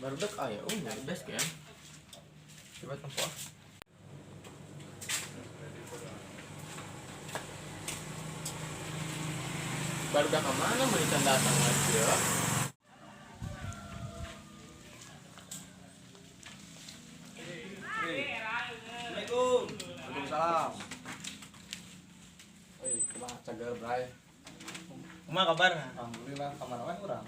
Barudak aya nyari base camp. Coba tempo ah. Barudak ka mana meuni can datang lagi ya? Assalamualaikum. Waalaikumsalam. Oi, kumaha cager bray? Kumaha kabar? Alhamdulillah, kamana wae urang?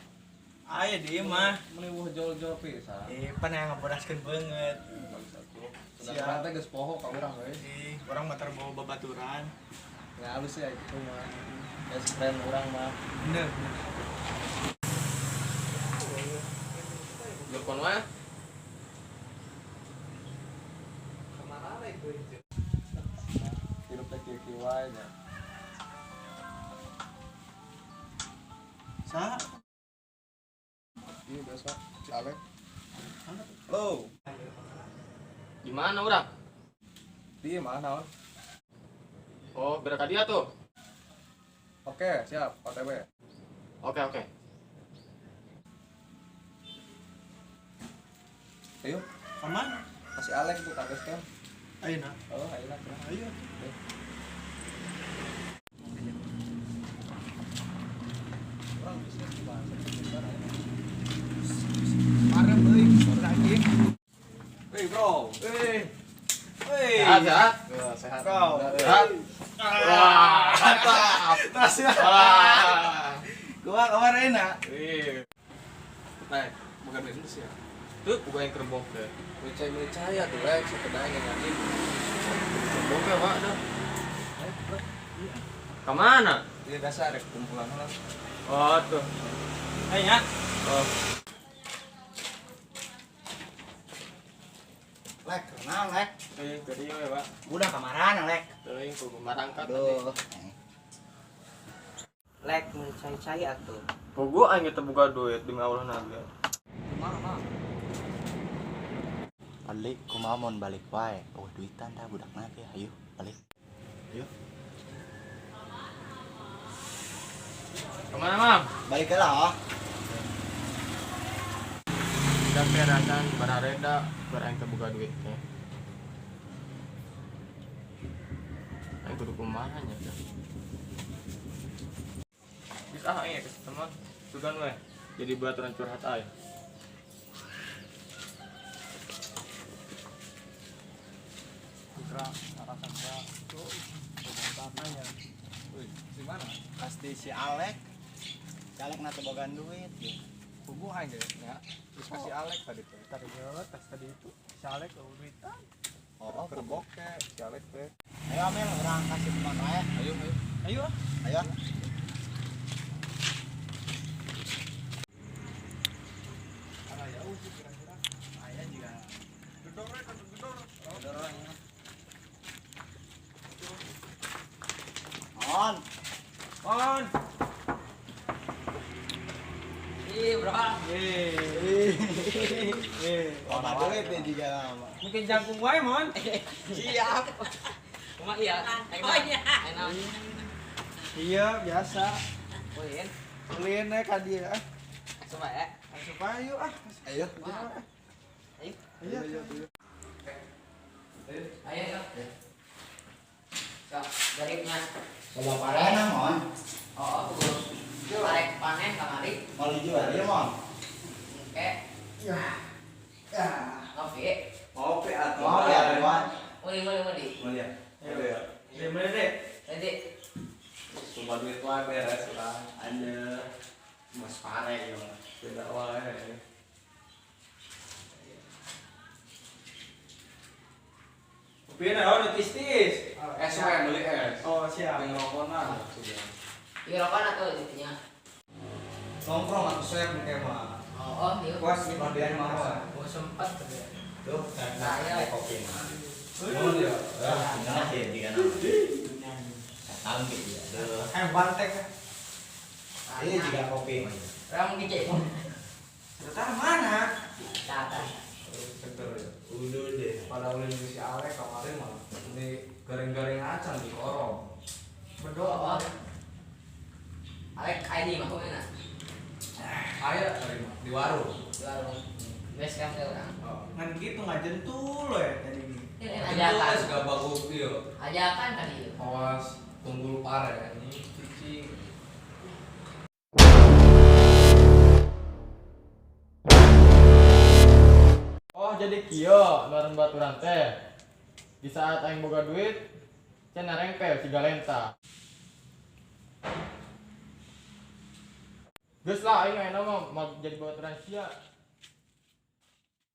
Aya di imah. Meuni wuh jol-jol pisan. Pan yang ngaboraskeun beungeut. Bagus atuh. Sedang urang teh geus poho ka urang euy. Ih, urang mah bawa babaturan. Nggak halus ya itu mah. Best friend urang mah. Bener. Telepon wae. Kemana itu? Hirup teh kieu-kieu wae nya. Sa? Iya biasa, si Alek. Halo. Di mana urang? Di mana naon? Oh, gerak ka dia tuh. Oke, siap, OTW. Oke, oke. Ayo, Kemana? kasih Alek tuh ka base camp. Ayo nah. Oh, ayo lah. Ayo. Urang bisnis di bahasa bentar ayo. Parem euy, lagi. Hei, bro. Euy. Euy. Sehat, sehat. Wah, sehat. Bro. Sehat. Wah, mantap. Tas ya. Wah. Gua kabar enak. Wih. Nah, bukan bisnis ya. Tuh, bukan yang kerbau ke. Mecai-mecai ya tuh, Lex, sekedar yang nyanyi. Kerbau ke, Pak, dah. Ayo, bro. Kemana? Iya, biasa ada kumpulan lah. Oh, tuh. Ayo ya. Oh. Lek, kenal lek. Eh, ke dia ya, Pak. Udah kamaran lek. Teuing kudu marangkat tadi. Aduh. Lek mun cai-cai atuh. Pugu aing teu boga duit demi Allah naga. Kumaha, mah? Balik kumaha mun balik wae. Oh, duitan dah budakna ge. Ayo balik. Ayo. Kemana, Mam? Balik lah. Udah perasan barareda keur aing teu boga duit teh. Aing kudu kumaha nya teh. Geus ah aing ke teman. Sugan we. Jadi baturan curhat aing. Putra, arakan ka. Nanya. Wih, di mana? Pasti si Alek. Si Alek na teu bogaan duit. Pugu aing ge nya. Terus kasih Alek tadi tuh. Tadi tas tadi itu. Si Alek eueuh duitan. Oh, Kerbok ke si Alek teh. Ayo Amel, urang kasih teman wae. Ayo, ayo. Ayo. Ayo. Arah jauh sih kira-kira. Aya juga. Gedor we, gedor. Gedor ya. On. On. Ih, bro. Eh. Eh. Loba duit deh juga lama. Mungkin jangkung wae, Mon. Siap. Kumaha iya? Oh iya. Enak. Iya, biasa. Ulin. Ulin we ka dia. Langsung bae. Langsung bae yuk ah. Ayo. Ayo. Ayo. Ayo. Sok, garipnya. Loba parena, Mon. Oh, aku arek panen kamari. Mau dijual ya, Mon? Oke. Ya. Ya. Ngopi. Ngopi atuh. Mau ya, Mon? Uli, uli, uli. Mau ya? Ayo ya. Ayo, boleh deh. Jadi, Coba duit wae beres urang. Ada Mas pare ya. Beda wae. Kopi naon tis-tis. Es wae beli es. Oh, siap. Yang rokona sudah. iya rokok atuh jadinya. Nongkrong atuh sep engke mah. Oh, iya. Puas nih bagian mah. Gua sempet. Tuh, Saya. kopi mah. Oh iya. Nah, sih jika nama. Tahu gitu ya. Duh. Bantek. Ini juga kopi mah. Orang mungkin cek. Ternyata mana? Tata. Seger ya. Udah deh. Pada ulin si Alek kemarin mah ini garing-garing acan di korong. Berdoa. Alek ID mah kok enak. Aya tadi mah di warung. Di warung. Base camp teh urang. Ngan gitu ngajentul we tadi ini. Ajakan. Itu gak bagus ieu. Ajakan tadi ieu. Awas tunggul pare anjing cicing. Oh jadi kieu meureun baturan teh. Di saat aing boga duit, cenah rengpel siga lenta. Geus lah aing ayeuna mah mau jadi baturan sia.